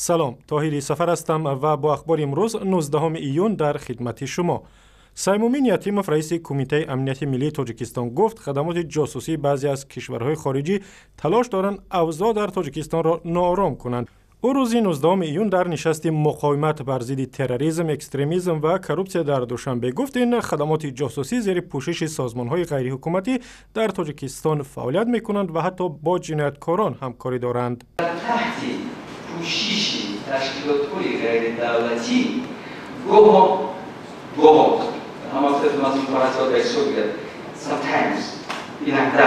Салом, Тоҳири Сафар ҳастам ва бо ахбори имрӯз, 19 июн, дар хидмати шумо. Саймумин Ятимов, раиси Кумитаи амнияти миллии Тоҷикистон, гуфт, хадамоти ҷосусии баъзе аз кишварҳои хориҷӣ талош доранд авзоъ дар Тоҷикистонро ноором кунанд. Ӯ рӯзи 19 июн дар нишасти муқовимат бар зидди терроризм, экстремизм ва коррупсия дар Душанбе гуфт, ин хадамоти ҷосусӣ зери пӯшиши созмонҳои ғайриҳукуматӣ дар Тоҷикистон фаъолият мекунанд ва ҳатто бо ҷинояткорон ҳамкорӣ доранд. Таҳти пӯшиши ташкилотҳои ғайридавлатӣ гоҳо гоҳо sometimes, иногда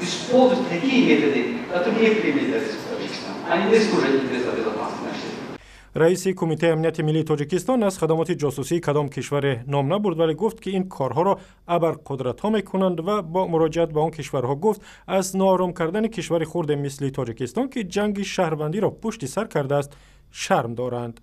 используют такие методы, которые не применяются в Таджикистане. Они не служат интересам безопасности нашей страны. Раиси Кумитаи амнияти миллии Тоҷикистон аз хадамоти ҷосусии кадом кишваре ном набурд, вале гуфт, ки ин корҳоро абарқудратҳо мекунанд ва бо муроҷиат ба он кишварҳо гуфт, аз ноором кардани кишвари хурде мисли Тоҷикистон, ки ҷанги шаҳрвандиро пушти сар кардааст, шарм доранд.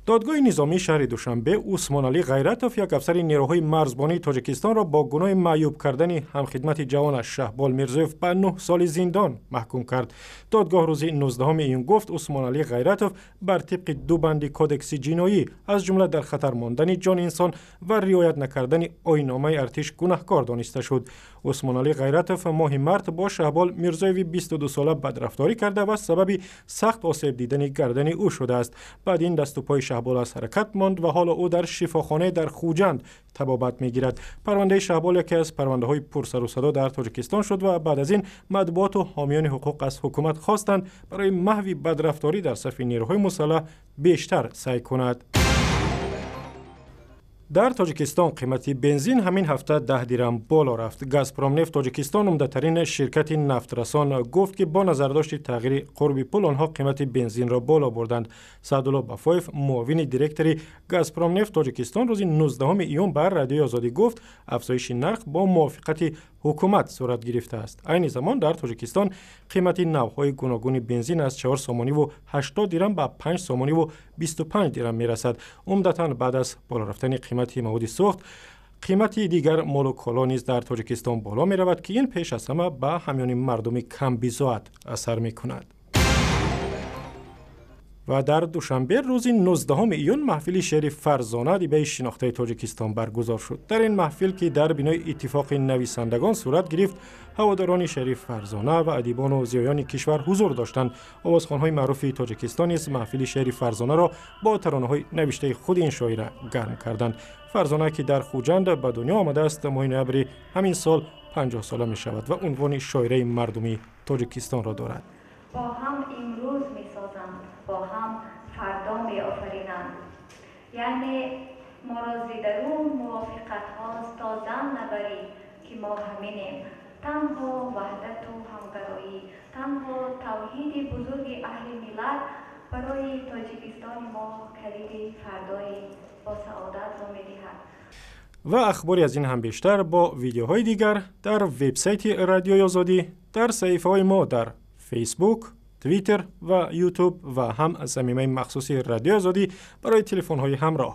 Додгоҳи низомии шаҳри Душанбе Усмоналӣ Ғайратов, як афсари нерӯҳои марзбонии Тоҷикистонро, бо гуноҳи маъюб кардани ҳамхидмати ҷавонаш Шаҳбол Мирзоев ба 9 соли зиндон маҳкум кард. Додгоҳ рӯзи 19 июн гуфт, Усмоналӣ Ғайратов бар тибқи ду банди Кодекси ҷиноӣ, аз ҷумла дар хатар мондани ҷони инсон ва риоят накардани оинномаи артиш, гунаҳкор дониста шуд. Усмоналӣ Ғайратов моҳи март бо Шаҳбол Мирзоеви 22сола бадрафторӣ карда ва сабаби сахт осеб дидани гардани ӯ шудааст. Баъд ин дасту пои Шаҳбол аз ҳаракат монд ва ҳоло ӯ дар шифохонае дар Хуҷанд табобат мегирад. Парвандаи Шаҳбол яке аз парвандаҳои пурсарусадо дар Тоҷикистон шуд ва баъд аз ин матбуоту ҳомиёни ҳуқуқ аз ҳукумат хостанд, барои маҳви бадрафторӣ дар сафи нерӯҳои мусаллаҳ бештар саъй кунад. Дар Тоҷикистон қимати бензин ҳамин ҳафта 10 дирам боло рафт. Газпромнефт Тоҷикистон, умдатарин ширкати нафтрасон, гуфт, ки бо назардошти тағйири қурби пул онҳо қимати бензинро боло бурданд. Саъдулло Бафоев, муовини директори Газпромнефт Тоҷикистон, рӯзи 19 июн ба Радиои Озодӣ гуфт, афзоиши нарх бо мувофиқати ҳукумат сурат гирифтааст. Айни замон дар Тоҷикистон қимати навъҳои гуногуни бензин аз 4 сомониву 80 дирам ба 5 сомониву 25 дирам мерасад. Умдатан баъд аз боло рафтани қимати маводи сӯхт, қимати дигар молу коло низ дар Тоҷикистон боло меравад, ки ин пеш аз ҳама ба ҳамёни мардуми камбизоат асар мекунад. Ва дар Душанбе рӯзи 19 июн маҳфили шеъри Фарзона, адибаи шинохтаи Тоҷикистон, баргузор шуд. Дар ин маҳфил, ки дар бинои Иттифоқи нависандагон сурат гирифт, ҳаводорони шеъри Фарзона ва адибону зиёёни кишвар ҳузур доштанд. Овозхонҳои маъруфи Тоҷикистон низ маҳфили шеъри Фарзонаро бо таронаҳои навиштаи худи ин шоира гарм карданд. Фарзона, ки дар Хуҷанд ба дунё омадааст, моҳи ноябри ҳамин сол 50сола мешавад ва унвони шоираи мардумии Тоҷикистонро дорад. Бо ҳам имрӯз месозанд, бо ҳам фардо меофаринанд. Яъне моро зи дарун мувофиқат ҳост, то зан набарӣ, ки мо ҳаминем. Танҳо ваҳдату ҳамгароӣ, танҳо тавҳиди бузурги аҳли миллат барои Тоҷикистони мо калиди фардои босаодатро медиҳад. Ва ахбори аз ин ҳам бештар бо видеоҳои дигар дар вебсайти Радиои Озодӣ, дар саҳифаҳои мо дар Фейсбук, Твиттер ва Ютуб ва ҳам замимаи махсуси Радиои Озодӣ барои телефонҳои ҳамроҳ.